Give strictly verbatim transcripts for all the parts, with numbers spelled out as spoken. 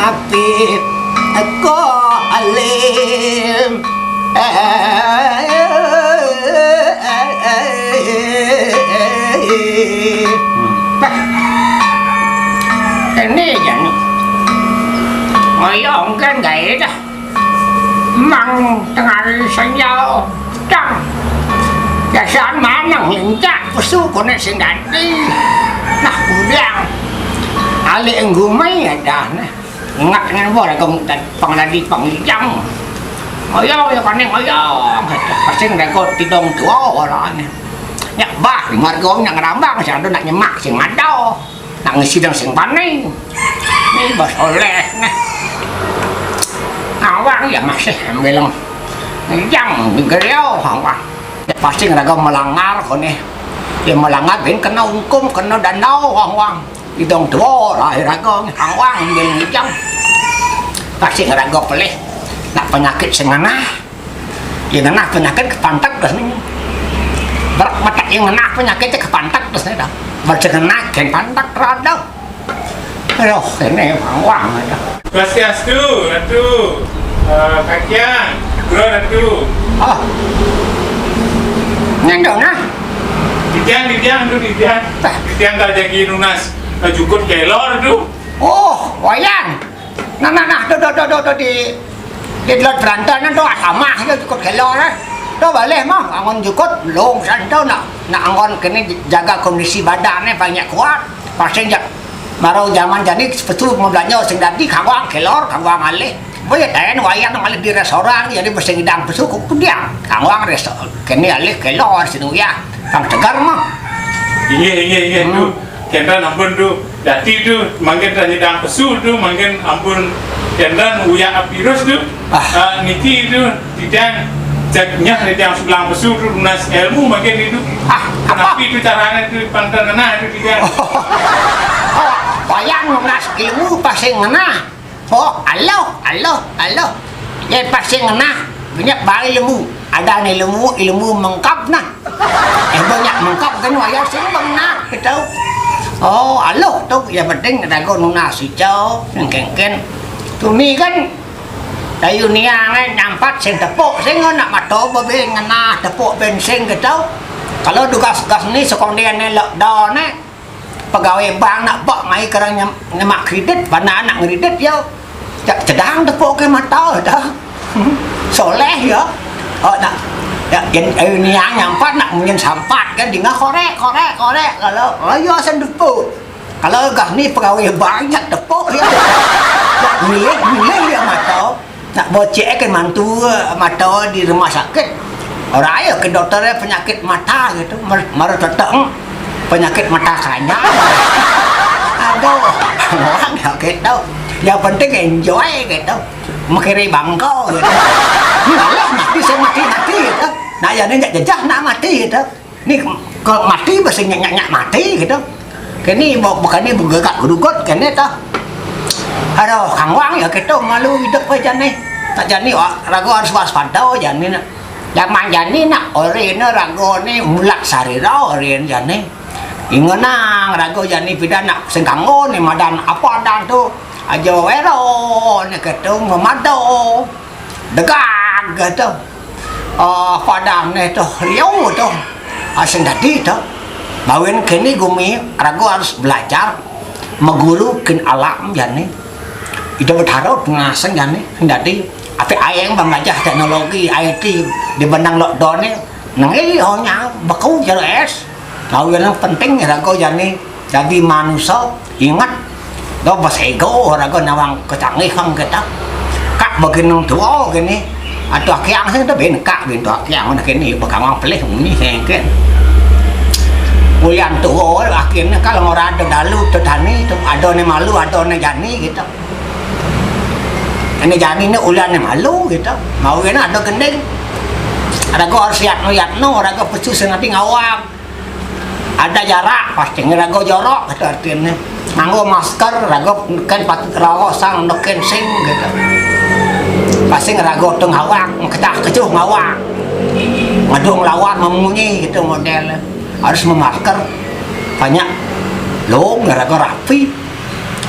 Apit ko alim. Ini jan. Ayo, engken gaé dah. Mang tengari senjal. Dang. Biasaan maneng lincak pesu koné sing dadi. Nah, kudiang. Ali enggumai ya dah, nah. Ingat ngan bor kong pang dadi pang ijang. Ayo, ayo, kané, ayo. Pasti ngrego tidong tua orangnya. Nyak bah, marga nyak ngerambang, sing ada nak nyemak, sing ada. Nak ngisi dong sing pané. Ini bos oleh, nah. Awang ya masih ambil. Ijang, gerio, awang. Ya, pasti ngrego melanggar koné. Ya melanggar ben kena hukum, kena danau, awang. Idong tua, lahir raga, awang, ambil ijang. Pasti ngrego pelih. Nak penyakit sing ngenah. Ya ngenah penyakit kepantek terus nih. Berak matak yang ngenah penyakit kepantek terus nih dah. Baca ngenah, ken pantek rada. Aduh, ini awang aja. Swastiastu, Ratu. Eh, kakian, bro Ratu. Ah. Ngendong ah. Titiang, titiang, tu titiang. Tah. Titiang tak jadi nunas. Eh, jukut kelor tu. Oh, Wayan. Nah, nah, nah, tuh, tuh, tuh, tuh, tuh, di, di delod berantanan tuh, ah, sama aja jukut kelor, eh. Tuh, balik mah, angon jukut, belum santo, nah. Nah, angon kene jaga kondisi badannya banyak kuat. Pasti ja-, baru zaman jadi pesu mau belanja sing dadi kawang kelor, kawang alih. Oh ya, tayan Wayan nang alih di restoran, jadi mesti ngidang pesu, kok dia. Kawang resto-, kene alih kelor, sinu ya. Kang tegar mah. Iya, iya, iya, Hmm. Tuh. Kendra ampun tuh. Dadi tu, mangkin tanya dang pesu tu, mangkin ampun kendra uyak virus tu. Ah. Ah, niki tu, titiang, cek nyah titiang sulang pesu tu, nunas ilmu mangkin itu. Ah, apa? Tapi tu caranya tu, pantang kena tu titiang. Oh, wayang nunas ilmu pasti ngenah. Oh, aloh, aloh, aloh. Yén pasti ngenah, banyak baé ilmu. Ada ilmu, ilmu mengkap nah. Eh, banyak mengkap kan wayah sing bang nah, gitu. Oh, aloh tuh, ya penting raga nunas icau, nengkengken. Tuni kan, kayu niang, eh, nyampat sing tepuk, sing nak mato bebe ngenah tepuk bensin gitu. Kalau tugas-tugas ni sekondian ni lockdown, eh, pegawai bank nak bak mai kerang nyem-, nyemak kredit, bana nak ngredit ya. Cak cedang tepuk ke mata dah. Soleh ya. Oh, nak, ya, yen, eh, ni yang nyampat nak munyin sampat kan, dingah korek, korek, korek. Kalau, oh, ya, sen tepuk. Kalau gah ni pegawai banyak tepuk ya. Nak milik, milik ya mata. Nak bocek ke mantu, eh, mata di rumah sakit. Orang ayo ke dokter, eh, penyakit mata gitu. Mar-, maru teteng penyakit mata keranjang. Aduh, orang ya gitu. Yang penting enjoy gitu. Mengkiri bangko gitu. Malah mati, saya mati-mati gitu. Nah, ya ini jejah nak mati gitu. Ni kalau mati, bahasa nyak-nyak mati gitu. Kini bu-, bukan ni begegak gerugut kini tah. Aduh, kangwang ya gitu, malu hidup aja nih. Tak jani, wa-, raga harus waspada jani nak. Zaman jani nak, orang ini raga ni mulat sarira orang jani. Ingenang raga jani pidan nak sing kanggo ni madan apa dan tu. Aja wero ni gitu, memado. Degag gitu. Ah, padang nih tuh, liu tuh. Ah, sing dadi tuh. Bawin kini gumi, raga harus belajar. Meguru kin alam jani. Ida Betara pengaseng jani, sing dadi. Ape aeng bang gajah teknologi I T di benang lockdown nih. Nang iya nya, beku jero es. Nah, yang penting raga jani jadi manusia, ingat. Dah pas ego raga nawang kecanggih kang kita. Kak bagi nang tua gini. Atau akiang sih tu ben kak ben tu akiang mana kini bakal pelih muni sengken. Ulian tua akhirnya kalau orang ada dalu tu tani tu ada ni malu ada ni jani gitu. Ini jani ni ulian ni malu gitu. Mau ini ada gending. Raga harus yatno yatno, raga pesu sengapi ngawang. Ada jarak, pasti ngerago jorok, kata artinya. Nganggo masker, raga kan patut rago sang neken sing, gitu. Pasti ngerago tu ngawak, kecah kecuh ngawak. Ngedung lawan memunyi, gitu model. Harus memasker. Banyak. Lo ngerago rapi.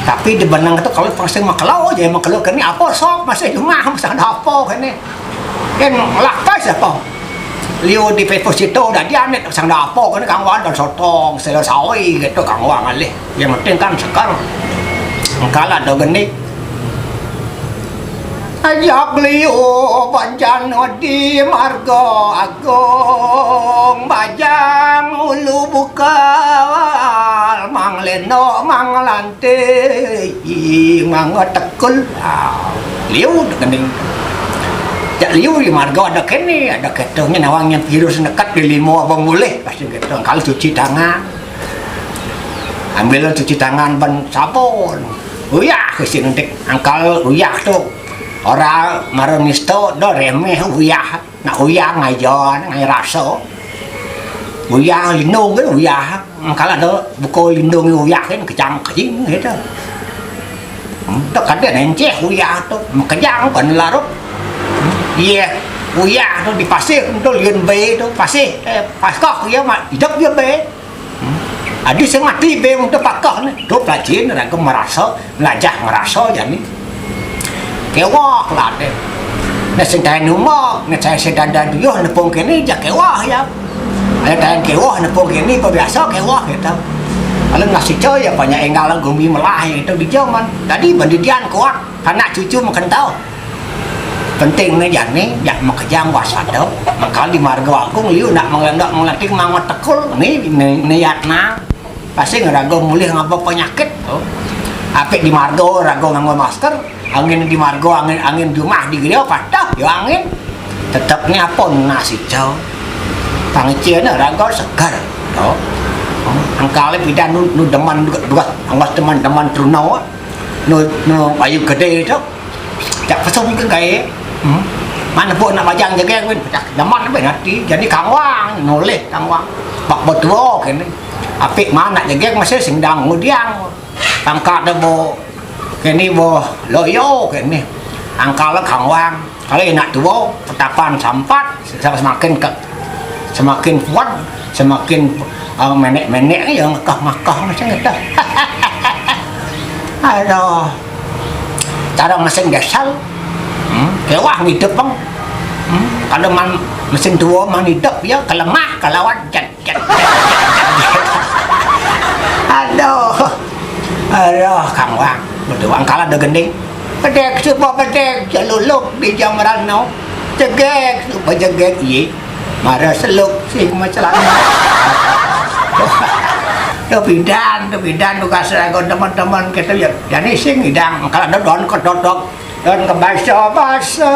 Tapi di benang tu kalau pang sing makelo aja, makelo kene apa sok masih cuma masih ada apa kene. Kan lakas apa? Liu di deposito dadi anet masih ada apa kene, Kang Wan, dan sotong, sela sawi gitu, Kang Wan ngalih. Yang penting kan seger. Engkala do geni. Ajak liu bancan di marga agung, bajang ulu bukal, Mang Leno, Mang Lanti, Mang Tekul. Ah, liu kening. Jak liu di marga ada kene, ada ketuhnya nawangnya virus nekat di limo abang mulih pasti gitu. Kalau cuci tangan, ambil cuci tangan ban sabun. Uyah ke sini nanti angkal uyah tu. Ora mara nisto do remeh uyah. Nak uyah ngajon ngai rasa. Uyah lindung ke uyah. Angkal ada buka lindung uyah kan kejang kejing gitu. Hmm, tak ada nenceh uyah tu. Makejang kan larut. Iya, uyah tu di pasir tu liun be tu pasir. Eh, paskah iya mak hidup dia be. Hmm. Adi sing mati be untuk pakah ni. Tu pelajin raga merasa, melajah merasa jani. Kewah lah deh. Nah sing tahan rumah, nah saya sedang dan duyuh nepung kini ja kewah ya. Ada tahan kewah nepung kini apa biasa kewah gitu. Kalau nasi coy ya banyak enggal gumi melah itu di zaman. Tadi bandidian kuat, anak cucu mengkentau. Penting ni jani, jak makejang waspada. Maka di marga agung liu nak mengelendak mengelanting mangot tekul ni, ni niat nang. Pasti ngeraga mulih ngapa penyakit tu. Apik di marga raga nganggo masker, angin di marga angin angin di rumah di griya patah ya angin. Tetep ni apa nasi jauh. Pangicina raga segar tu. Angkale pidan nu, nu demen duet-duet, anggas demen-demen truna. Nu, nu ayu gede tu. Jak pesum ke gae. Hmm. Mana pun nak bajang jaga pun pecah. Zaman pun hati. Jadi kangwang, noleh kangwang. Bak betua kene. Apik mana jaga masih sing dang ngudiang. Pangkat de bo kene bo loyo kene. Angkal kangwang. Kalau nak tua, petapan sampat, semakin ke, semakin kuat, semakin uh, menek-menek ya ngekah-ngekah macam itu. Aduh. Cara mesin diesel, hmm, kewah ngidup bang. Hmm, kalau man, mesin tua man hidup ya kelemah kelawan jet jet jet jet jet. Aduh. Aduh, Kang Wang. Betul Wang kalah dah gending. Pedek supa pedek jaluluk di jamrano. Jegek supa jegek iye. Mara seluk sing macelana. Tuh bidan, tuh bidan tugas raga teman-teman kita ya. Jadi sing idang kalau ada don kedodok, don kebasa-basa,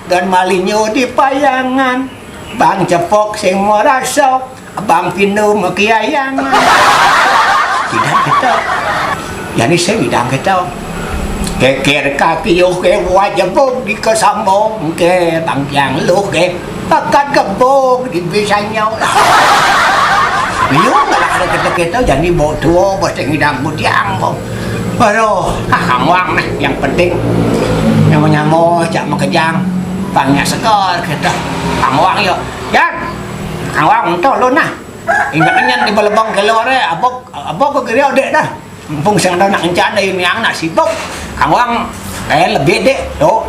don malinyo di payangan, bang cepok sing merasok, bang pindu mekiayangan. Bidan kita. Jadi sing idang kita. Keker kaki yo ke wajebok di kesambong ke bang yang lu ke. Pakat gebog di bisanya. Liu malah ada kita-kita jadi bawa tua pasti ngidang kudiang kok. Aduh, ah, Kang Wang nah yang penting. Nyamo-nyamo jak makejang. Pangnya segar kita. Kang Wang yo. Yan. Kang Wang untuk lu nah. Ingat nyen di balebong kelor eh, abok abok ke geriau dek dah. Mumpung sing ada nak ngencan dari niang nak sibuk. Kang Wang eh lebih dek tu.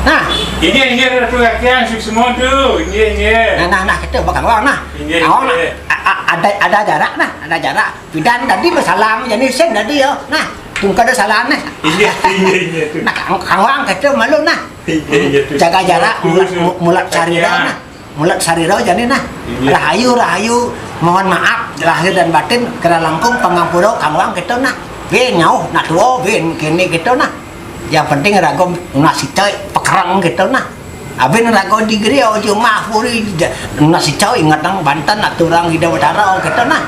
Nah. Inggih, inggih, Ratu Rakyat, suksma tu. Inggih, inggih. Nah, nah, nah, kita bakal Wang nah. Inggih, Kang Wang nah. Inggih. A- a- Ada ada jarak nah, ada jarak. Bidan tadi bersalam jadi sing tadi ya. Nah, tungkada salam nah. Inggih, inggih, inggih tu. Nah, Kang, Kang Wang kata malu nah. Inggih, inggih tu. Jaga jarak, Ratu mulat, mulat sarira nah. Mulat sarira jani nah. Inggih. Rahayu, rahayu. Mohon maaf lahir dan batin kena langkung pangampura Kang Wang kita nah. Bin nyauh nak tua bin kini kita nah. Yang penting raga nasita pekerang kita nah. Abin raga di griya jumah puri nasita ingat nang Banten aturang Ida Batara kita nah.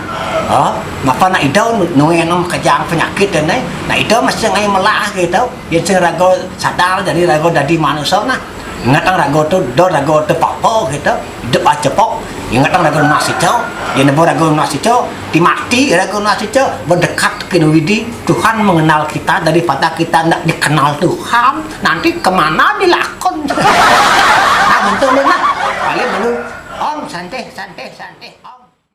Ha? Mapa nak Ida nu- nuenang kejang penyakit dan eh. Nak Ida mesti ngai melah kita. Yang sing raga sadar jadi raga dadi manusia nah. Ingatang raga tu, do raga tu papa kita, hidup aja pok. Ingatang raga nasita, dia nebo raga nasita, di mati raga nasita, berdekat ke Widi. Tuhan mengenal kita daripada kita tidak dikenal Tuhan. Nanti kemana dilakon? Nah, betul nah. Paling belum. Om santai, santai, santai.